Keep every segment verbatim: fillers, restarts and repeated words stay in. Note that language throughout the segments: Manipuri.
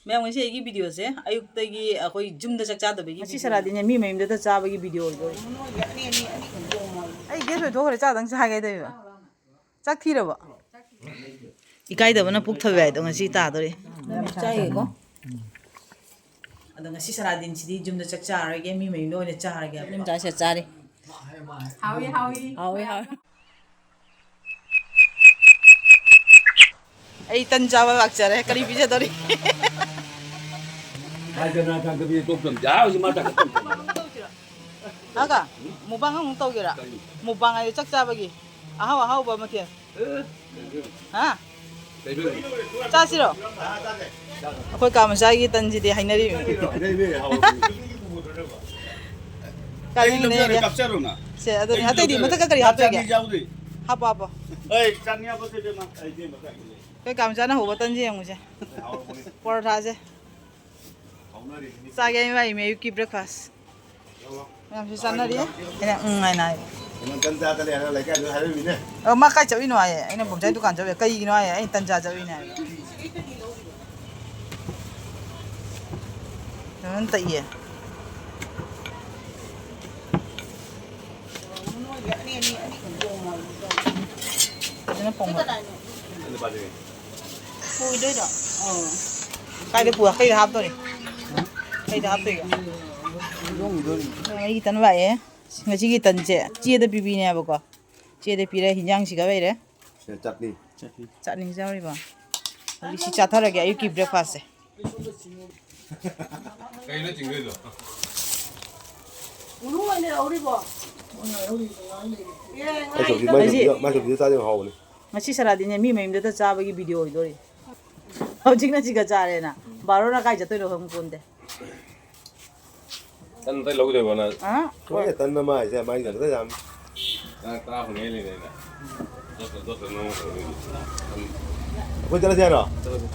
ꯃꯌꯥꯝ, ꯉꯁꯤ ꯑꯩꯒꯤ ꯚꯤꯗꯤꯑꯣꯁꯦ ꯑꯌꯨꯛꯇꯒꯤ ꯑꯩꯈꯣꯏ ꯌꯨꯝꯗ ꯆꯥꯛ ꯆꯥꯗꯕꯒꯤ ꯉꯁꯤ ꯁꯔꯥꯗꯤꯅꯦ, ꯃꯤ ꯃꯌꯨꯝꯗ ꯆꯥꯕꯒꯤ ꯚꯤꯗꯤꯑꯣ ꯑꯣꯏꯗꯣꯏꯅꯦ꯫ ꯑꯩ ꯒꯦꯁ ꯑꯣꯏꯊꯣꯛꯈ꯭ꯔꯦ, ꯆꯥꯗꯪ ꯆꯥꯒꯦ ꯇꯧꯕ꯫ ꯆꯥꯛ ꯊꯤꯔꯕꯣ? ꯏꯀꯥꯏꯗꯕꯅ ꯄꯨꯛ ꯊꯜꯂꯦ ꯍꯥꯏꯗꯣ ꯉꯁꯤ ꯇꯥꯗꯣꯔꯦ꯫ ꯆꯥꯏꯌꯦꯀꯣ꯫ ꯑꯗꯣ ꯉꯁꯤ ꯁꯔꯥꯗꯤꯟꯁꯤꯗꯤ ꯌꯨꯝꯗ ꯆꯥꯛ ꯆꯥꯔꯣꯏꯒꯦ, ꯃꯤ ꯃꯌꯨꯝꯗ ꯑꯣꯏꯅ ꯆꯥꯔꯒꯦ꯫ ꯌꯨꯝ ꯆꯥꯁꯦ ꯆꯥꯔꯦ꯫ ꯍꯥꯎꯏ, ꯍꯥꯎꯏ꯫ ꯍꯥꯎꯏ, ꯍꯥꯎꯏ꯫ ꯑꯩ ꯇꯟ ꯆꯥꯕ ꯂꯥꯛꯆꯔꯦ꯫ ꯀꯔꯤ ꯄꯤꯖꯗꯧꯔꯤ? ꯍꯥꯏꯗꯅ ꯊꯥꯡꯒꯠꯄꯤ ꯇꯣꯛꯇꯕ꯫ ꯌꯥ, ꯍꯧꯖꯤꯛ ꯃꯥ ꯊꯥꯡꯒꯠꯄ꯫ ꯑꯒ, ꯃꯨꯛꯕꯥꯡ ꯑꯃꯨꯛ ꯇꯧꯒꯦꯔꯥ? ꯀꯔꯤ? ꯃꯨꯛꯕꯥꯡ ꯍꯥꯏꯗꯤ ꯆꯥꯛ ꯆꯥꯕꯒꯤ꯫ ꯑꯍꯥꯎ ꯑꯍꯥꯎꯕ ꯃꯊꯦꯜ꯫ ꯑꯦ, ꯍꯥ? ꯀꯩꯗꯧꯔꯤ? ꯆꯥꯁꯤꯔꯣ? ꯑꯩꯈꯣꯏ ꯀꯥ ꯃꯆꯥꯒꯤ ꯇꯟꯁꯤꯗꯤ ꯍꯥꯏꯅꯔꯤꯕꯅꯤ꯫ ꯍꯥꯏꯅꯔꯤꯕꯅꯤ, ꯍꯥꯎꯕꯅꯤ꯫ ꯀꯥꯏꯗꯒꯤꯅꯣ ꯑꯩ ꯂꯧꯖꯔꯦ, ꯌꯦꯡꯒꯦ? ꯀꯥꯞꯆꯔꯣꯅ꯫ ꯁꯦ, ꯑꯗꯨꯅꯤ꯫ ꯑꯩ ꯑꯇꯩꯗꯤ ꯂꯧꯖꯔꯦ꯫ ꯃꯊꯛꯇ ꯀꯔꯤ ꯍꯥꯞꯇꯣꯏꯒꯦ? ꯆꯥꯅꯤ ꯌꯥꯎꯗꯦ꯫ ꯍꯥꯞꯄꯣ, ꯍꯥꯞꯄꯣ꯫ ꯑꯩ ꯆꯥꯅꯤ ꯍꯥꯞꯄꯣ, ꯁꯦ ꯏꯕꯦꯝꯃ꯫ ꯑꯩ ꯏꯕꯦꯝꯃ ꯆꯥꯅꯤ꯫ ꯑꯩꯈꯣꯏ ꯀꯥ ꯃꯆꯥꯅ ꯍꯧꯕ ꯇꯟꯁꯦ ꯌꯦꯡꯉꯨꯁꯦ꯫ ꯍꯥꯎꯕꯅꯤ꯫ ꯄꯔꯣꯊꯥꯁꯦ꯫ ꯍꯥꯎꯅꯔꯤꯕꯅꯤ꯫ ꯆꯥꯒꯦ ꯍꯥꯏꯕ ꯏꯃꯦ ꯑꯌꯨꯛꯀꯤ breakfast꯫ ꯃꯌꯥꯝꯁꯨ ꯆꯥꯅꯔꯤ꯫ ꯑꯩꯅ ꯎꯝ ꯍꯥꯏꯅ ꯍꯥꯏ꯫ ꯀꯩꯅꯣ ꯇꯟ ꯆꯥꯗ ꯂꯩꯔꯒ ꯂꯩꯀꯥꯏꯗ ꯍꯥꯏꯔꯝꯃꯤꯅꯦ꯫ ꯑ, ꯃꯥ ꯀꯥꯏ ꯆꯠꯂꯨꯏꯅꯣ ꯍꯥꯏꯌꯦ꯫ ꯑꯩꯅ ꯕꯣꯝꯆꯥꯏ ꯗꯨꯀꯥꯟ ꯆꯠꯂꯨꯏ꯫ ꯀꯩꯒꯤꯅꯣ ꯍꯥꯏꯌꯦ꯫ ꯑꯩꯅ ꯇꯟ ꯆꯥ ꯆꯠꯂꯨꯏꯅꯦ ꯍꯥꯏꯕ꯫ ꯐꯖꯅ ꯇꯛꯏꯌꯦ꯫ ꯐꯖꯅ ꯄꯣꯡꯕ꯫ ꯄꯨꯗꯣꯏꯔꯣ? ꯑꯣ꯫ ꯀꯥꯏꯗ ꯄꯨ-, ꯀꯩꯗ ꯍꯥꯞꯇꯣꯔꯤ? ꯀꯩꯗ ꯍꯥꯞꯇꯣꯏꯒꯦ? ꯑꯩꯒꯤ ꯇꯟ ꯂꯥꯛꯑꯦ꯫ ꯉꯁꯤꯒꯤ ꯇꯟꯁꯦ ꯆꯦꯗ ꯄꯤꯕꯤꯅꯦꯕꯀꯣ꯫ ꯆꯦꯗ ꯄꯤꯔꯦ, ꯍꯤꯟꯖꯥꯡꯁꯤꯒ ꯂꯩꯔꯦ꯫ ꯁꯦ, ꯆꯠꯅꯤ꯫ ꯆꯠꯅꯤꯁꯨ ꯌꯥꯎꯔꯤꯕꯣ? ꯑꯗꯨꯗꯤ ꯁꯤ ꯆꯥꯊꯔꯒꯦ ꯑꯌꯨꯛꯀꯤ breakfastꯁꯦ꯫ ꯀꯩꯅꯣ ꯆꯤꯡꯗꯣꯏꯗꯣ? ꯃꯔꯨ ꯑꯣꯏꯅ ꯂꯧꯔꯤꯕꯣ? ꯑꯦ, ꯃꯥꯏ ꯁꯧꯒ꯭ꯔꯤ, ꯃꯥꯏ ꯁꯧꯒ꯭ꯔꯤ, ꯃꯥꯏ ꯁꯧꯒ꯭ꯔꯤꯗꯣ ꯆꯥꯗꯤ ꯌꯥꯝ ꯍꯥꯎꯕꯅꯦ꯫ ꯉꯁꯤ ꯁꯔꯥꯗꯤꯅꯦ ꯃꯤ ꯃꯌꯨꯝꯗꯗ ꯆꯥꯕꯒꯤ video ꯑꯣꯏꯗꯣꯔꯤ꯫ ꯍꯧꯖꯤꯛꯅ ꯁꯤꯒ ꯆꯥꯔꯦꯅ꯫ ꯕꯥꯔꯣꯅ ꯀꯥꯏ ꯆꯠꯇꯣꯏꯅꯣ ꯈꯪꯄꯣꯟꯇꯦ꯫ ꯇꯟ ꯑꯇꯩ ꯂꯧꯗꯣꯏꯕ ꯅꯪ? ꯑ? ꯍꯣꯏ, ꯇꯟ ꯑꯃ ꯍꯥꯏꯁꯦ ꯃꯥꯒꯤ ꯀꯩꯅꯣꯗ ꯌꯥꯝ ꯅꯪ ꯇꯔꯥ ꯐꯪꯉꯦ ꯂꯩꯔꯦꯅꯦ꯫ ꯗꯣꯁꯇ, ꯗꯣꯁꯇ ꯅꯪ ꯑꯩꯈꯣꯏ ꯆꯠꯂꯁꯦ ꯍꯥꯏꯔꯣ? ꯆꯠꯂꯁꯦ꯫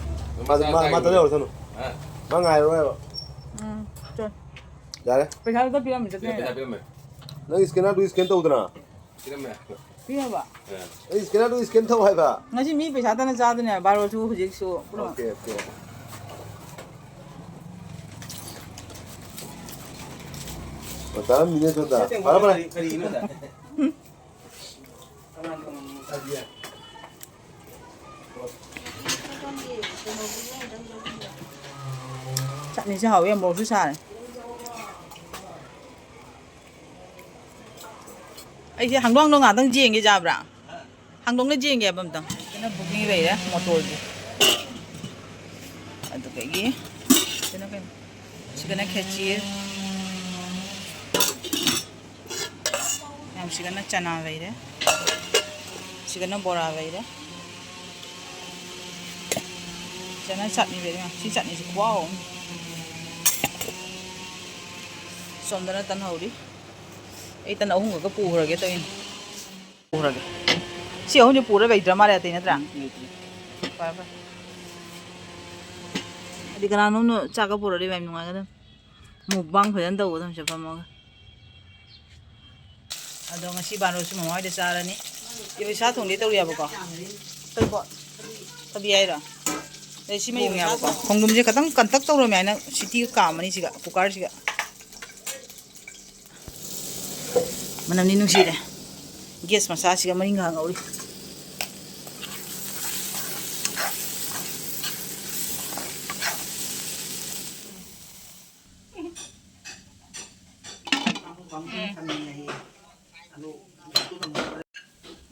ꯃꯥ, ꯃꯥ, ꯃꯥ ꯇꯟ ꯌꯧꯔꯁꯅꯨ꯫ ꯍꯥ? ꯃꯥ ꯉꯥꯏꯔꯣꯏ ꯍꯥꯏꯕ꯫ ꯎꯝ, ꯆꯣ꯫ ꯌꯥꯔꯦ꯫ ꯄꯩꯁꯥ ꯑꯝꯇ ꯄꯤꯔꯝꯃꯤ ꯁꯤꯗ ꯆꯠꯇ꯭ꯔꯤꯉꯩꯗ꯫ ꯄꯩꯁꯥ ꯄꯤꯔꯝꯃꯦ꯫ ꯅꯪ scannerꯗꯨ scan ꯇꯧꯗꯅ꯫ ꯄꯤꯔꯝꯃꯦ꯫ ꯄꯤꯔꯕ? ꯑꯦ꯫ ꯑꯩ scannerꯗꯨ scan ꯇꯧ ꯍꯥꯏꯕ꯫ ꯉꯁꯤ ꯃꯤ ꯄꯩꯁꯥ ꯇꯅ ꯆꯥꯗꯣꯏꯅꯦ ꯍꯥꯏꯕ, ꯕꯥꯔꯣꯁꯨ ꯍꯧꯖꯤꯛꯁꯨ ꯄꯨꯝꯅꯃꯛ꯫ Okay, okay꯫ ꯆꯥꯔꯝꯃꯤꯅꯦ ꯁꯣꯝꯗ꯫ ꯐꯔꯦ, ꯐꯔꯦ꯫ ꯀꯔꯤꯅꯣꯗ? ꯆꯠꯅꯤꯁꯦ ꯍꯥꯎꯋꯤ, ꯃꯣꯔꯣꯛꯁꯨ ꯁꯥꯔꯦ꯫ ꯑꯩꯁꯦ ꯍꯪꯗꯣꯡꯗꯣ ꯉꯥꯛꯇꯪ ꯌꯦꯡꯒꯦ ꯌꯥꯕ꯭ꯔꯥ? ꯍꯪꯗꯣꯡꯗ ꯌꯦꯡꯒꯦ ꯍꯥꯏꯕ ꯑꯝꯇꯪ꯫ ꯁꯤꯅ ꯕꯨꯛꯅꯤ ꯂꯩꯔꯦ, ꯃꯣꯇꯣꯔꯒꯤ꯫ ꯑꯗꯨꯗꯒꯤ ꯁꯤꯅ ꯀꯩꯅꯣ? ꯁꯤꯒꯅ ꯈꯦꯆꯤ꯫ ꯃꯌꯥꯝꯁꯤꯒꯅ ꯆꯅꯥ ꯂꯩꯔꯦ꯫ ꯁꯤꯒꯅ ꯕꯣꯔꯥ ꯂꯩꯔꯦ꯫ ꯁꯤꯒꯅ ꯆꯠꯅꯤ ꯂꯩꯔꯦ꯫ ꯁꯤ ꯆꯠꯅꯤꯁꯤ ꯈꯨꯍꯥꯎ ꯑꯃ꯫ ꯁꯣꯝꯗꯅ ꯇꯟ ꯍꯧꯔꯤ꯫ ꯑꯩ ꯇꯟ ꯑꯍꯨꯝ ꯈꯛꯇ ꯄꯨꯈ꯭ꯔꯒꯦ ꯇꯧꯔꯤꯅꯤ꯫ ꯄꯨꯈ꯭ꯔꯒꯦ꯫ ꯁꯤ ꯑꯍꯨꯝꯁꯦ ꯄꯨꯔ ꯂꯩꯇ꯭ꯔ ꯃꯥꯜꯂꯦ, ꯑꯇꯩ ꯅꯠꯇ꯭ꯔꯥ? ꯎꯝ, ꯂꯩꯇ꯭ꯔꯦ꯫ ꯐꯔꯦ, ꯐꯔꯦ꯫ ꯍꯥꯏꯗꯤ ꯀꯅꯥꯅꯣꯝꯅ ꯆꯥꯛꯀ ꯄꯨꯔꯛꯑꯗꯤ ꯌꯥꯝ ꯅꯨꯡꯉꯥꯏꯒꯗꯕꯅꯤ꯫ ꯃꯨꯛꯕꯥꯡ ꯐꯖꯅ ꯇꯧꯒꯗꯕꯅꯤ ꯁꯤꯗ ꯐꯝꯃꯒ꯫ ꯑꯗꯣ ꯉꯁꯤ ꯕꯥꯔꯣꯁꯨ ꯃꯃꯥ ꯍꯣꯏꯗ ꯆꯥꯔꯅꯤ꯫ ꯏꯕ ꯁꯥ ꯊꯣꯡꯒꯦ ꯇꯧꯔꯤꯑꯕꯀꯣ꯫ ꯀꯩ ꯄꯣꯠ? ꯊꯕꯤ ꯍꯥꯏꯔꯣ? ꯑꯗꯩ ꯁꯤꯃ ꯌꯦꯡꯉꯨꯁꯤꯀꯣ꯫ ꯈꯣꯡꯗ꯭ꯔꯨꯝꯁꯦ ꯈꯇꯪ ꯀꯟꯇꯛ ꯇꯧꯔꯝꯃꯦ ꯍꯥꯏꯅ ꯁꯤꯇꯤꯒ ꯀꯥꯝꯃꯅꯤ ꯁꯤꯒ, ꯀꯨꯀꯔꯁꯤꯒ꯫ ꯃꯅꯝꯗꯤ ꯅꯨꯡꯁꯤꯔꯦ꯫ ꯒ꯭ꯌꯥꯁ ꯃꯆꯥꯁꯤꯒ ꯃꯔꯤꯡꯒ ꯉꯧꯔꯤ꯫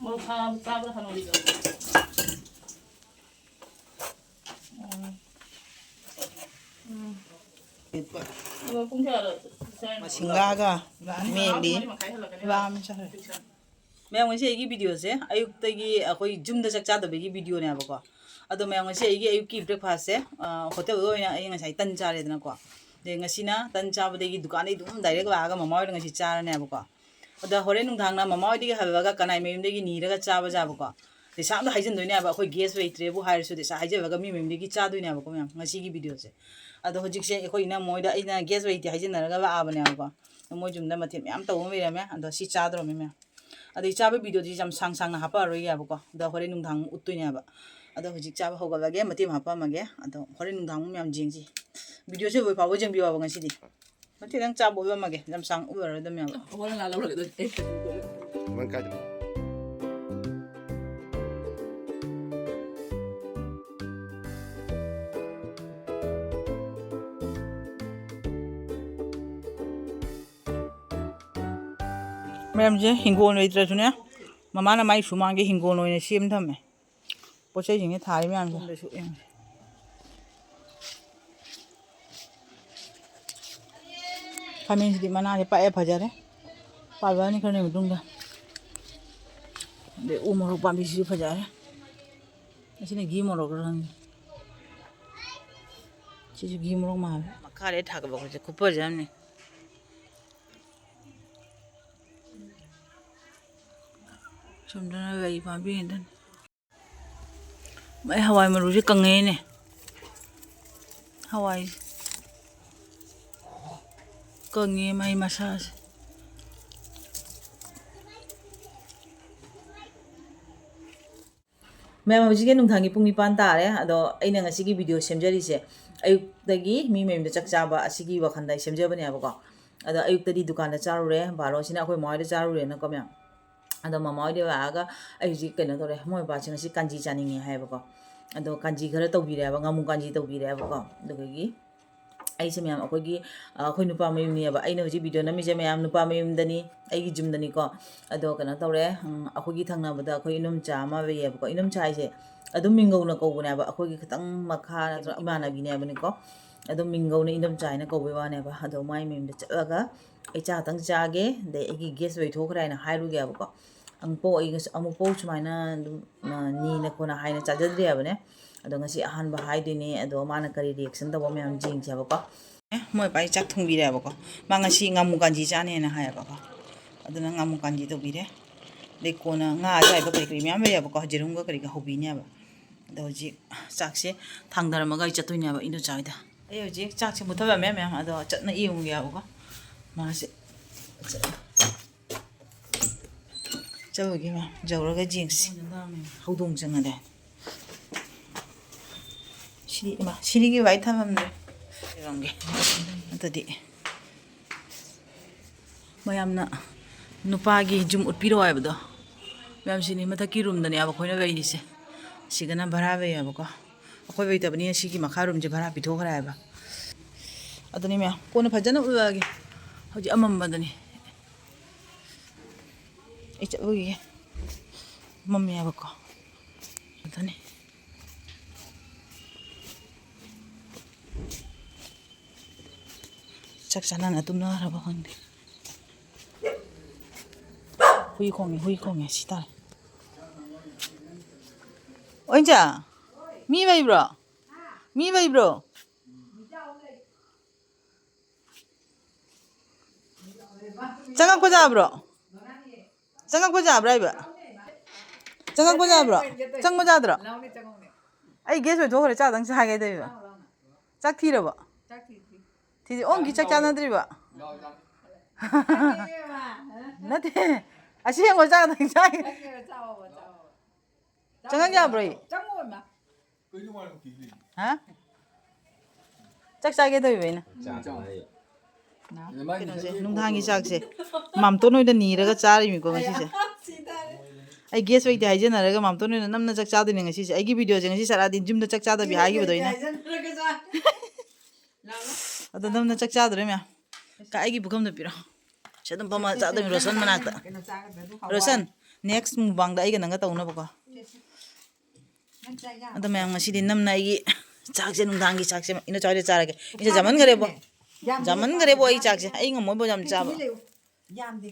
ꯃꯣꯔꯣꯛ ꯁꯥꯕ ꯆꯥꯕꯗ ꯍꯅꯨꯕꯤꯗꯣ꯫ ꯎꯝ꯫ ꯎꯝ꯫ ꯑꯗꯣ ꯄꯨꯡ ꯀꯌꯥꯗ ꯆꯥꯏꯅꯣ? ꯃꯁꯤꯡꯒꯥꯒ ꯃꯦꯠꯂꯤ꯫ ꯃꯔꯤ ꯃꯈꯥꯏ ꯍꯜꯂꯛꯀꯅꯤ꯫ ꯂꯥꯝ ꯆꯥꯔꯦ꯫ ꯃꯌꯥꯝ, ꯉꯁꯤ ꯑꯩꯒꯤ ꯚꯤꯗꯤꯑꯣꯁꯦ ꯑꯌꯨꯛꯇꯒꯤ ꯑꯩꯈꯣꯏ ꯌꯨꯝꯗ ꯆꯥꯛ ꯆꯥꯗꯕꯒꯤ ꯚꯤꯗꯤꯑꯣꯅꯦꯕꯀꯣ꯫ ꯑꯗꯣ ꯃꯌꯥꯝ, ꯉꯁꯤ ꯑꯩꯒꯤ ꯑꯌꯨꯛꯀꯤ ꯕ꯭ꯔꯦꯛꯐꯥꯁꯁꯦ, ꯑ, ꯍꯣꯇꯦꯜꯗ ꯑꯣꯏꯅ ꯑꯩ ꯉꯁꯥꯏ ꯇꯟ ꯆꯥꯔꯦꯗꯅꯀꯣ꯫ ꯑꯗꯩ ꯉꯁꯤꯅ ꯇꯟ ꯆꯥꯕꯗꯒꯤ ꯗꯨꯀꯥꯟꯗꯩ ꯑꯗꯨꯝ ꯗꯥꯏꯔꯦꯛ ꯂꯥꯛꯑꯒ ꯃꯃꯥ ꯍꯣꯏꯗ ꯉꯁꯤ ꯆꯥꯔꯅꯦꯕꯀꯣ꯫ ꯑꯗ ꯍꯣꯔꯦꯟ ꯅꯨꯡꯗꯥꯡꯅ ꯃꯃꯥ ꯍꯣꯏꯗꯒꯤ ꯍꯜꯂꯒ ꯀꯅꯥꯏ ꯃꯌꯨꯝꯗꯒꯤ ꯅꯤꯔꯒ ꯆꯥꯕ ꯌꯥꯕꯀꯣ꯫ ꯄꯩꯁꯥ ꯑꯝꯇ ꯍꯥꯏꯖꯤꯟꯗꯣꯏꯅꯦꯕ, ꯑꯩꯈꯣꯏ ꯒꯦꯁ ꯂꯩꯇ꯭ꯔꯦꯕꯨ ꯍꯥꯏꯔꯁꯨ ꯄꯩꯁꯥ ꯍꯥꯏꯖꯤꯜꯂꯒ ꯃꯤ ꯃꯌꯨꯝꯗꯒꯤ ꯆꯥꯗꯣꯏꯅꯦꯕꯀꯣ ꯃꯌꯥꯝ, ꯉꯁꯤꯒꯤ ꯚꯤꯗꯤꯑꯣꯁꯦ꯫ ꯑꯗꯣ ꯍꯧꯖꯤꯛꯁꯦ ꯑꯩꯈꯣꯏ ꯏꯅꯝꯃ ꯍꯣꯏꯗ ꯑꯩꯅ ꯒꯦꯁ ꯂꯩꯇꯦ ꯍꯥꯏꯖꯤꯟꯅꯔꯒ ꯂꯥꯛꯑꯕꯅꯦꯕꯀꯣ꯫ ꯃꯣꯏ ꯌꯨꯝꯗ ꯃꯊꯦꯜ ꯃꯌꯥꯝ ꯇꯧꯕ ꯑꯃ ꯂꯩꯔꯝꯃꯦ꯫ ꯑꯗꯣ ꯁꯤ ꯆꯥꯗ꯭ꯔꯣꯃꯤ ꯃꯌꯥꯝ꯫ ꯑꯗꯩ ꯆꯥꯕ ꯚꯤꯗꯤꯑꯣꯗꯤ ꯌꯥꯝ ꯁꯥꯡ ꯁꯥꯡꯅ ꯍꯥꯞꯄꯛꯑꯔꯣꯏꯒꯦꯕꯀꯣ꯫ ꯑꯗꯣ ꯍꯣꯔꯦꯟ ꯅꯨꯡꯗꯥꯡ ꯑꯃꯨꯛ ꯎꯠꯇꯣꯏꯅꯦꯕ꯫ ꯑꯗꯣ ꯍꯧꯖꯤꯛ ꯆꯥꯕ ꯍꯧꯒꯠꯂꯒꯦ, ꯃꯇꯦꯛ ꯑꯃ ꯍꯥꯞꯄꯛꯑꯝꯃꯒꯦ꯫ ꯑꯗꯣ ꯍꯣꯔꯦꯟ ꯅꯨꯡꯗꯥꯡ ꯑꯃꯨꯛ ꯃꯌꯥꯝ ꯌꯦꯡꯁꯤ꯫ ꯚꯤꯗꯤꯑꯣꯁꯦ ꯂꯣꯏ ꯐꯥꯎꯕ ꯌꯦꯡꯕꯤꯌꯣꯕ ꯉꯁꯤꯗꯤ꯫ ꯅꯠꯇꯦ, ꯅꯪ ꯆꯥꯕ ꯑꯣꯏꯔꯝꯃꯒꯦ, ꯌꯥꯝ ꯁꯥꯡ ꯑꯣꯏꯔꯔꯣꯏꯗꯕꯅꯦꯕ꯫ ꯍꯣꯔꯦꯟ ꯂꯥꯛ ꯂꯧꯔꯒꯦ ꯑꯗꯨꯗꯤ ꯑꯩ ꯀꯩꯅꯣ ꯅꯪ ꯀꯥꯏꯗꯅꯣ? ꯃꯌꯥꯝꯁꯦ ꯍꯤꯡꯒꯣꯜ ꯂꯩꯇ꯭ꯔꯁꯨꯅꯦ, ꯃꯃꯥꯅ ꯃꯥꯏ ꯁꯨꯃꯥꯡꯒꯤ ꯍꯤꯡꯒꯣꯜ ꯑꯣꯏꯅ ꯁꯦꯝ ꯊꯝꯃꯦ꯫ ꯄꯣꯠ ꯆꯩꯁꯤꯡꯁꯦ ꯊꯥꯔꯤ ꯃꯌꯥꯝꯁꯦ꯫ ꯈꯥꯃꯦꯟꯁꯤꯗꯤ ꯃꯅꯥꯁꯦ ꯄꯥꯛꯑꯦ, ꯐꯖꯔꯦ꯫ ꯄꯥꯜꯂꯛꯑꯅꯤ ꯈꯔꯅꯤ ꯃꯇꯨꯡꯗ꯫ ꯑꯗꯩ ꯎ ꯃꯣꯔꯣꯛ ꯄꯥꯝꯕꯤꯁꯤꯁꯨ ꯐꯖꯔꯦ꯫ ꯑꯁꯤꯅ ꯘꯤ ꯃꯣꯔꯣꯛꯔ ꯈꯪꯗꯦ꯫ ꯁꯤꯁꯨ ꯘꯤ ꯃꯣꯔꯣꯛ ꯃꯥꯜꯂꯦ꯫ ꯃꯈꯥꯗꯩ ꯊꯥꯒꯠꯂꯛꯄꯁꯦ ꯈꯨꯐꯖ ꯑꯃꯅꯤ꯫ ꯁꯣꯝꯗꯅ ꯂꯩ ꯄꯥꯝꯕꯤ ꯉꯥꯛꯇꯅꯤ꯫ ꯃꯥꯏ ꯍꯋꯥꯏ ꯃꯔꯨꯁꯦ ꯀꯪꯉꯦꯅꯦ꯫ ꯍꯋꯥꯏ ꯀꯪꯉꯦ ꯃꯥꯏ ꯃꯁꯥꯁꯦ꯫ ꯃꯌꯥꯝ, ꯍꯧꯖꯤꯛꯀꯤ ꯅꯨꯡꯗꯥꯡꯒꯤ ꯄꯨꯡ ꯅꯤꯄꯥꯟ ꯇꯥꯔꯦ꯫ ꯑꯗꯣ ꯑꯩꯅ ꯉꯁꯤꯒꯤ ꯚꯤꯗꯤꯑꯣ ꯁꯦꯝꯖꯔꯤꯁꯦ ꯑꯌꯨꯛꯇꯒꯤ ꯃꯤ ꯃꯌꯨꯝꯗ ꯆꯥꯛ ꯆꯥꯕ ꯑꯁꯤꯒꯤ ꯋꯥꯈꯜꯗ ꯑꯩ ꯁꯦꯝꯖꯕꯅꯦꯕꯀꯣ꯫ ꯑꯗꯣ ꯑꯌꯨꯛꯇꯗꯤ ꯗꯨꯀꯥꯟꯗ ꯆꯥꯔꯨꯔꯦ, ꯕꯥꯔꯣꯁꯤꯅ ꯑꯩꯈꯣꯏ ꯃꯃꯥ ꯍꯣꯏꯗ ꯆꯥꯔꯨꯔꯦꯅꯀꯣ ꯃꯌꯥꯝ꯫ ꯑꯗꯣ ꯃꯃꯥ ꯍꯣꯏꯗ ꯂꯥꯛꯑꯒ ꯑꯩ ꯍꯧꯖꯤꯛ ꯀꯩꯅꯣ ꯇꯧꯔꯦ, ꯃꯣꯏ ꯃꯄꯥꯁꯦ ꯉꯁꯤ ꯀꯥꯟꯖꯤ ꯆꯥꯅꯤꯡꯉꯦ ꯍꯥꯏꯌꯦꯕꯀꯣ꯫ ꯑꯗꯣ ꯀꯥꯟꯖꯤ ꯈꯔ ꯇꯧꯕꯤꯔꯦꯕ, ꯉꯥꯃꯨ ꯀꯥꯟꯖꯤ ꯇꯧꯕꯤꯔꯦꯕꯀꯣ꯫ ꯑꯗꯨꯗꯒꯤ ꯑꯩꯁꯦ ꯃꯌꯥꯝ ꯑꯩꯈꯣꯏꯒꯤ, ꯑ, ꯑꯩꯈꯣꯏ ꯅꯨꯄꯥ ꯃꯌꯨꯝꯅꯦꯕ꯫ ꯑꯩꯅ ꯍꯧꯖꯤꯛ ꯚꯤꯗꯤꯑꯣ ꯅꯝꯃꯤꯁꯦ ꯃꯌꯥꯝ ꯅꯨꯄꯥ ꯃꯌꯨꯝꯗꯅꯤ, ꯑꯩꯒꯤ ꯌꯨꯝꯗꯅꯤꯀꯣ꯫ ꯑꯗꯣ ꯀꯩꯅꯣ ꯇꯧꯔꯦ, ꯎꯝ, ꯑꯩꯈꯣꯏꯒꯤ ꯊꯪꯅꯕꯗ ꯑꯩꯈꯣꯏ ꯏꯅꯣꯝꯆꯥ ꯑꯃ ꯂꯩꯌꯦꯕꯀꯣ꯫ ꯏꯅꯣꯝꯆꯥ ꯍꯥꯏꯁꯦ ꯑꯗꯨꯝ ꯃꯤꯡꯒꯧꯅ ꯀꯧꯕꯅꯦꯕ, ꯑꯩꯈꯣꯏꯒꯤ ꯈꯤꯇꯪ ꯃꯈꯥ ꯅꯠꯇ꯭ꯔꯒ ꯏꯃꯥꯟꯅꯕꯤꯅꯦꯕꯅꯤꯀꯣ꯫ ꯑꯗꯨꯝ ꯃꯤꯡꯒꯧꯅ ꯏꯅꯣꯝꯆꯥ ꯍꯥꯏꯅ ꯀꯧꯕꯩ ꯋꯥꯅꯦꯕ꯫ ꯑꯗꯣ ꯃꯥꯏ ꯃꯌꯨꯝꯗ ꯆꯠꯂꯒ ꯑꯩ ꯆꯥ ꯈꯛꯇꯪ ꯆꯥꯒꯦ, ꯑꯗꯩ ꯑꯩꯒꯤ ꯒꯦꯁ ꯂꯣꯏꯊꯣꯛꯈ꯭ꯔꯦ ꯍꯥꯏꯅ ꯍꯥꯏꯔꯨꯒꯦꯕꯀꯣ꯫ ꯑꯃꯨꯛꯐꯥꯎ ꯑꯩ ꯉꯁꯤ-, ꯑꯃꯨꯛꯐꯥꯎ ꯁꯨꯃꯥꯏꯅ ꯑꯗꯨꯝ, ꯑ, ꯅꯤꯅ ꯈꯣꯠꯅ ꯍꯥꯏꯅ ꯆꯥꯖꯗ꯭ꯔꯤ ꯍꯥꯏꯕꯅꯦ꯫ ꯑꯗꯣ ꯉꯁꯤ ꯑꯍꯥꯟꯕ ꯍꯥꯏꯗꯣꯏꯅꯦ꯫ ꯑꯗꯣ ꯃꯥꯅ ꯀꯔꯤ ꯔꯤꯌꯦꯛꯁꯟ ꯇꯧꯕ ꯃꯌꯥꯝ ꯌꯦꯡꯁꯦꯕꯀꯣ꯫ ꯑꯦ, ꯃꯣꯏ ꯄꯥꯏ ꯆꯥꯛ ꯊꯣꯡꯕꯤꯔꯦꯕꯀꯣ꯫ ꯃꯥ ꯉꯁꯤ ꯉꯥꯃꯨ ꯀꯥꯟꯖꯤ ꯆꯥꯅꯦꯅ ꯍꯥꯏꯌꯦꯕꯀꯣ꯫ ꯑꯗꯨꯅ ꯉꯥꯃꯨ ꯀꯥꯟꯖꯤ ꯇꯧꯕꯤꯔꯦ꯫ ꯑꯗꯩ ꯀꯣꯟꯅ ꯉꯥ ꯑꯌꯥꯏꯕ ꯀꯔꯤ ꯀꯔꯤ ꯃꯌꯥꯝ ꯂꯩꯌꯦꯕꯀꯣ, ꯌꯦꯔꯨꯝꯒ ꯀꯔꯤꯒ ꯍꯧꯕꯤꯅꯦꯕ꯫ ꯑꯗꯣ ꯍꯧꯖꯤꯛ ꯆꯥꯛꯁꯦ ꯊꯥꯡꯗꯔꯝꯃꯒ ꯑꯩ ꯆꯠꯇꯣꯏꯅꯦꯕ ꯏꯟꯗꯣꯆꯥ ꯍꯣꯏꯗ꯫ ꯑꯩ ꯍꯧꯖꯤꯛ ꯆꯥꯛꯁꯦ ꯃꯨꯠꯊꯠꯂꯝꯃꯦ ꯃꯌꯥꯝ, ꯑꯗꯣ ꯆꯠꯅ ꯌꯦꯡꯉꯨꯒꯦꯕꯀꯣ꯫ ꯃꯥꯁꯦ ꯆꯠꯂꯨꯒꯦ ꯃꯌꯥꯝ, ꯌꯧꯔꯒ ꯌꯦꯡꯁꯤ꯫ ꯍꯧꯗꯣꯡ ꯆꯪꯉꯗꯤ꯫ ꯁꯤꯗꯤ, ꯏꯃꯥ, ꯁꯤꯗꯤꯒꯤ ꯋꯥꯏ ꯊꯝꯃꯝꯗ꯭ꯔꯦ꯫ ꯌꯦꯡꯉꯝꯒꯦ꯫ ꯑꯗꯨꯗꯤ ꯃꯌꯥꯝꯅ ꯅꯨꯄꯥꯒꯤ ꯖꯨꯝ ꯎꯠꯄꯤꯔꯣ ꯍꯥꯏꯕꯗꯣ, ꯃꯌꯥꯝꯁꯤꯅꯤ ꯃꯊꯛꯀꯤ ꯔꯨꯝꯗꯅꯦꯕ ꯑꯩꯈꯣꯏꯅ ꯂꯩꯔꯤꯁꯦ꯫ ꯁꯤꯗꯅ ꯚꯔꯥ ꯂꯩꯌꯦꯕꯀꯣ꯫ ꯑꯩꯈꯣꯏ ꯂꯩꯇꯕꯅꯤꯅ ꯁꯤꯒꯤ ꯃꯈꯥ ꯔꯨꯝꯁꯦ ꯚꯔꯥ ꯄꯤꯊꯣꯛꯈ꯭ꯔꯦ ꯍꯥꯏꯕ꯫ ꯑꯗꯨꯅꯤ ꯃꯌꯥꯝ, ꯀꯣꯟꯅ ꯐꯖꯅ ꯎꯠꯂꯛꯑꯒꯦ꯫ ꯍꯧꯖꯤꯛ ꯑꯃꯝꯕꯗꯅꯤ꯫ ꯑꯩ ꯆꯠꯂꯨꯈꯤꯒꯦ꯫ ꯃꯝꯃꯦꯕꯀꯣ꯫ ꯑꯗꯨꯅꯤ꯫ ꯆꯥꯛ ꯆꯥꯅꯅ ꯇꯨꯝꯅꯈ꯭ꯔꯕ ꯈꯪꯗꯦ꯫ ꯍꯨꯏ ꯈꯣꯡꯉꯦ, ꯍꯨꯏ ꯈꯣꯡꯉꯦ, ꯁꯤ ꯇꯥꯔꯦ꯫ ꯑꯣꯏꯟꯆꯥ, ꯃꯤ ꯂꯩꯕ꯭ꯔꯣ? ꯃꯤ ꯂꯩꯕ꯭ꯔꯣ? ꯆꯪꯉꯛꯄ ꯌꯥꯕ꯭ꯔꯣ? ꯆꯪꯉꯛꯄ ꯌꯥꯕ꯭ꯔꯥ ꯍꯥꯏꯕ? ꯆꯪꯉꯛꯄ ꯌꯥꯕ꯭ꯔꯣ? ꯆꯪꯕ ꯌꯥꯗ꯭ꯔꯣ? ꯑꯩ ꯒꯦꯁ ꯑꯣꯏꯊꯣꯛꯈ꯭ꯔꯦ, ꯆꯥꯗꯪ ꯆꯥꯒꯦ ꯇꯧꯔꯤꯕ꯫ ꯆꯥꯛ ꯊꯤꯔꯕꯣ? ꯊꯤꯗꯤ ꯑꯣꯡꯒꯤ ꯆꯥꯛ ꯆꯥꯅꯗ꯭ꯔꯤꯕ? ꯅꯠꯇꯦ, ꯑꯁꯦꯡꯕ ꯆꯥꯗꯪ ꯆꯥꯒꯦ꯫ ꯆꯪꯉꯛ ꯌꯥꯕ꯭ꯔꯣ ꯑꯩ? ꯍꯥ? ꯆꯥꯛ ꯆꯥꯒꯦ ꯇꯧꯔꯤꯕ ꯑꯩꯅ꯫ ꯀꯩꯅꯣꯁꯦ, ꯅꯨꯡꯗꯥꯡꯒꯤ ꯆꯥꯛꯁꯦ ꯃꯥꯝꯇꯣꯟ ꯍꯣꯏꯗ ꯅꯤꯔꯒ ꯆꯥꯔꯤꯃꯤꯀꯣ ꯉꯁꯤꯁꯦ꯫ ꯑꯩ ꯒꯦꯁ ꯑꯣꯏꯗꯦ ꯍꯥꯏꯖꯅꯔꯒ ꯃꯥꯝꯇꯣꯟ ꯍꯣꯏꯅ ꯅꯝꯅ ꯆꯥꯛ ꯆꯥꯗꯣꯏꯅꯦ ꯉꯁꯤꯁꯦ꯫ ꯑꯩꯒꯤ ꯚꯤꯗꯤꯑꯣꯁꯦ ꯉꯁꯤ ꯁꯥꯔꯛꯑꯗꯤ ꯌꯨꯝꯗ ꯆꯥꯛ ꯆꯥꯗꯕꯤ ꯍꯥꯏꯈꯤꯕꯗꯣ ꯑꯩꯅ꯫ ꯑꯗꯣ ꯅꯝꯅ ꯆꯥꯛ ꯆꯥꯗꯣꯔꯦ ꯃꯌꯥꯝ꯫ ꯀꯥ, ꯑꯩꯒꯤ ꯄꯨꯈꯝꯗꯣ ꯄꯤꯔꯣ꯫ ꯁꯤ ꯑꯗꯨꯝ ꯐꯝꯃ ꯆꯥꯗꯣꯏꯅꯤ ꯔꯣꯁꯟ ꯃꯅꯥꯛꯇ꯫ ꯀꯩꯅꯣ ꯆꯥꯒꯗ꯭ꯔꯥ? ꯑꯗꯨ ꯍꯋꯥꯏ꯫ ꯔꯣꯁꯟ, next mukbangꯗ ꯑꯩꯒ ꯅꯪꯒ ꯇꯧꯅꯕꯀꯣ꯫ ꯅꯪ ꯆꯥ ꯌꯥꯕ? ꯑꯗꯣ ꯃꯌꯥꯝ, ꯉꯁꯤꯗꯤ ꯅꯝꯅ ꯑꯩꯒꯤ ꯆꯥꯛꯁꯦ, ꯅꯨꯡꯗꯥꯡꯒꯤ ꯆꯥꯛꯁꯦ ꯏꯅꯣꯆꯥ ꯍꯣꯏꯗ ꯆꯥꯔꯒꯦ꯫ ꯏꯆꯦ, ꯌꯥꯝꯃꯟꯈ꯭ꯔꯦꯕꯣ꯫ ꯌꯥꯝꯗꯦ, ꯌꯥꯝꯃꯟꯈ꯭ꯔꯦꯕꯣ ꯑꯩ ꯆꯥꯛꯁꯦ꯫ ꯑꯩ ꯉꯝꯃꯣꯏꯕꯣ ꯌꯥꯝ ꯆꯥꯕ꯫ ꯇꯨꯃꯤꯟ ꯂꯩꯌꯨ꯫ ꯌꯥꯝꯗꯦ꯫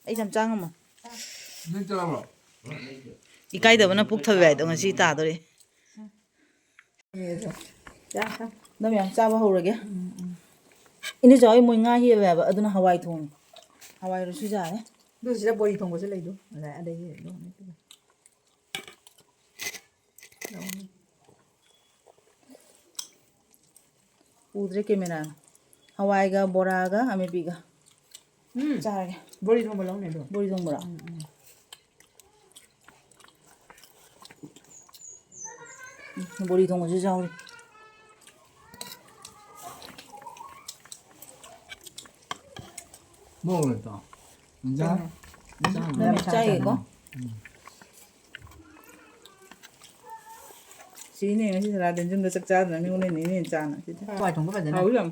ꯑꯩ ꯌꯥꯝ ꯆꯥ ꯉꯝꯃꯣꯏ꯫ ꯅꯪ ꯆꯥꯕ꯭ꯔꯣ? ꯏꯀꯥꯏꯗꯕꯅ ꯄꯨꯛ ꯊꯜꯂꯦ ꯍꯥꯏꯗꯣ ꯉꯁꯤ ꯇꯥꯗꯣꯔꯦ꯫ ꯆꯥ, ꯆꯥ꯫ ꯑꯗꯣ ꯃꯌꯥꯝ ꯆꯥꯕ ꯍꯧꯔꯒꯦ꯫ ꯎꯝ, ꯎꯝ꯫ ꯏꯅꯦꯆꯥ ꯍꯣꯏ ꯃꯣꯏ ꯉꯥ ꯍꯦꯛꯑꯦ ꯍꯥꯏꯕ, ꯑꯗꯨꯅ ꯍꯋꯥꯏ ꯊꯣꯡꯉꯦ꯫ ꯍꯋꯥꯏꯔꯁꯨ ꯌꯥꯔꯦ꯫ ꯑꯗꯨ ꯁꯤꯗ ꯕꯣꯔꯤ ꯊꯣꯡꯕꯁꯨ ꯂꯩꯗꯣ꯫ ꯑꯗ-, ꯑꯗꯒꯤ ꯑꯗꯨꯝ ꯎꯗ꯭ꯔꯦ camera꯫ ꯍꯋꯥꯏꯒ ꯕꯣꯔꯥꯒ ꯑꯃꯦꯠꯄꯤꯒ ꯎꯝ꯫ ꯆꯥꯔꯒꯦ꯫ ꯕꯣꯔꯤ ꯊꯣꯡꯕ ꯂꯧꯅꯦ ꯑꯗꯣ꯫ ꯕꯣꯔꯤ ꯊꯣꯡꯕꯔꯣ? ꯎꯝ, ꯎꯝ꯫ ꯎꯝ, ꯕꯣꯔꯤ ꯊꯣꯡꯕꯁꯨ ꯌꯥꯎꯔꯤ꯫ ꯃꯣꯔꯣꯛ ꯂꯩꯇ꯭ꯔꯣ? ꯏꯟꯖꯥꯡ? ꯏꯟꯖꯥꯡ ꯌꯥꯝ ꯆꯥꯏꯌꯦꯀꯣ? ꯎꯝ꯫ ꯁꯤꯅꯦ ꯉꯁꯤ ꯁꯂꯥꯗꯦꯟ ꯌꯨꯝꯗ ꯆꯥꯛ ꯆꯥꯗꯅ ꯃꯤꯉꯣꯟꯗ ꯅꯤꯅꯦ ꯆꯥꯅ ꯁꯤꯗꯤ꯫ ꯍꯋꯥꯏ ꯊꯣꯡꯕ ꯐꯖꯅ꯫ ꯍꯥꯎꯋꯤ ꯌꯥꯝ꯫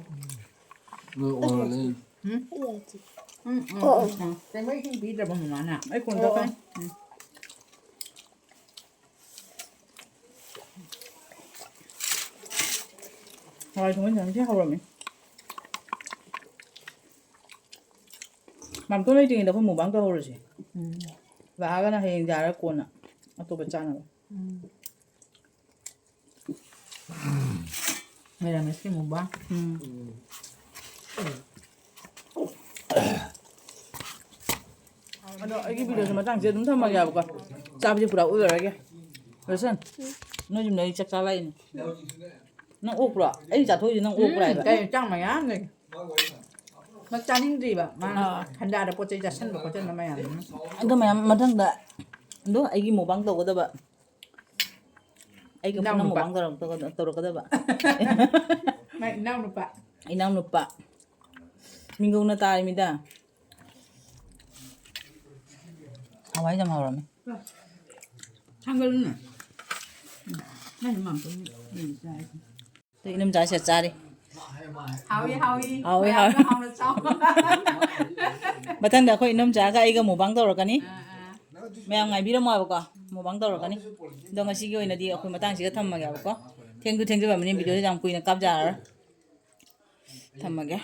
ꯎꯝ? ꯎꯝ, ꯎꯝ, ꯎꯝ, ꯎꯝ꯫ ꯀꯩꯅꯣ ꯏꯁꯤꯡ ꯄꯤꯗ꯭ꯔꯕ ꯃꯃꯥꯅ? ꯑꯩ ꯀꯣꯟ ꯑꯣ, ꯆꯠꯀꯅꯤ꯫ ꯑꯣ꯫ ꯎꯝ꯫ ꯍꯋꯥꯏ ꯊꯣꯡꯕ ꯏꯟꯖꯥꯡꯁꯦ ꯍꯧꯔꯝꯃꯦ꯫ ꯃꯥꯝꯇꯣꯟ ꯂꯩꯇ꯭ꯔꯤꯉꯩꯗ ꯑꯩꯈꯣꯏ ꯃꯨꯛꯕꯥꯡ ꯇꯧꯍꯧꯔꯁꯦ꯫ ꯎꯝ꯫ ꯂꯥꯛꯑꯒꯅ ꯍꯌꯦꯡ ꯌꯥꯔ ꯀꯣꯟꯅ ꯑꯇꯣꯞꯄ ꯆꯥꯅꯕ꯫ ꯎꯝ꯫ ꯃꯦꯔꯥꯃꯦꯁꯀꯤ ꯃꯨꯛꯕꯥꯡ꯫ ꯎꯝ꯫ ꯑꯗꯣ ꯑꯩꯒꯤ ꯚꯤꯗꯤꯑꯣꯁꯦ ꯃꯇꯥꯡꯁꯦ ꯑꯗꯨꯝ ꯊꯝꯃꯒꯦꯕꯀꯣ꯫ ꯆꯥꯕꯁꯦ ꯄꯨꯔꯥ ꯎꯠꯂꯔꯣꯏꯒꯦ꯫ ꯔꯣꯁꯟ, ꯅꯣꯏ ꯌꯨꯝꯗ ꯑꯩ ꯆꯥꯛ ꯆꯥ ꯂꯥꯛꯏꯅꯦ꯫ ꯅꯪ ꯑꯣꯛꯄ꯭ꯔꯣ? ꯑꯩꯅ ꯆꯥꯊꯣꯛꯏꯁꯦ ꯅꯪ ꯑꯣꯛꯄ꯭ꯔꯥ ꯎꯝ, ꯍꯥꯏꯕ? ꯀꯩꯅꯣ, ꯆꯥꯡ ꯃꯌꯥꯝ ꯂꯩ꯫ ꯃꯥ ꯆꯥꯅꯤꯡꯗ꯭ꯔꯤꯕ꯫ ꯃꯥ ꯑꯥ꯫ ꯍꯟꯗꯥꯗ ꯄꯣꯠ ꯆꯩ ꯆꯥꯁꯤꯟꯕ ꯈꯣꯠꯆꯟꯕ ꯃꯌꯥꯝꯗꯨꯅ꯫ ꯑꯗꯨ ꯃꯌꯥꯝ ꯃꯊꯪꯗ ꯑꯗꯣ ꯑꯩꯒꯤ ꯃꯨꯛꯕꯥꯡ ꯇꯧꯒꯗꯕ꯫ ꯑꯩꯒ ꯄꯨꯟꯅ ꯏꯅꯥꯎꯅꯨꯄꯥ꯫ ꯃꯨꯛꯕꯥꯡ ꯇꯧꯔꯛ-, ꯇꯧꯔꯛꯀꯗꯕ꯫ ꯃꯥꯏ ꯏꯅꯥꯎꯅꯨꯄꯥ꯫ ꯏꯅꯥꯎꯅꯨꯄꯥ꯫ ꯃꯤꯡꯒꯧꯅ ꯇꯥꯔꯤꯃꯤꯗ꯫ ꯍꯋꯥꯏ ꯌꯥꯝ ꯍꯥꯎꯔꯝꯃꯤ꯫ ꯊꯥꯡꯒꯠꯂꯨꯅꯦ꯫ ꯎꯝ꯫ ꯅꯪ ꯃꯥꯝꯇꯣꯟ ꯂꯩ ꯆꯥꯏ꯫ ꯑꯗꯨ ꯏꯅꯝꯆꯥꯁꯦ ꯆꯥꯔꯤ꯫ ꯍꯥꯎꯏ, ꯍꯥꯎꯏ꯫ ꯍꯥꯎꯏ, ꯃꯌꯥꯝꯅ ꯍꯥꯎꯏ꯫ ꯍꯥꯎꯅ ꯆꯥꯎ꯫ ꯃꯊꯪꯗ ꯑꯩꯈꯣꯏ ꯏꯅꯝꯆꯥꯒ ꯑꯩꯒ ꯃꯨꯛꯕꯥꯡ ꯇꯧꯔꯛꯀꯅꯤ꯫ ꯑꯥ, ꯑꯥ꯫ ꯃꯌꯥꯝ ꯉꯥꯏꯕꯤꯔꯝꯃꯣ ꯍꯥꯏꯕꯀꯣ, ꯃꯨꯛꯕꯥꯡ ꯇꯧꯔꯛꯀꯅꯤ꯫ ꯑꯗꯣ ꯉꯁꯤꯒꯤ ꯑꯣꯏꯅꯗꯤ ꯑꯩꯈꯣꯏ ꯃꯇꯥꯡꯁꯤꯒ ꯊꯝꯃꯒꯦ ꯍꯥꯏꯕꯀꯣ꯫ ꯊꯦꯡꯁꯨ ꯊꯦꯡꯖꯜꯂꯕꯅꯤ, ꯚꯤꯗꯤꯑꯣꯁꯦ ꯌꯥꯝ ꯀꯨꯏꯅ ꯀꯥꯞꯖꯔꯔꯣꯏ꯫ ꯊꯝꯃꯒꯦ꯫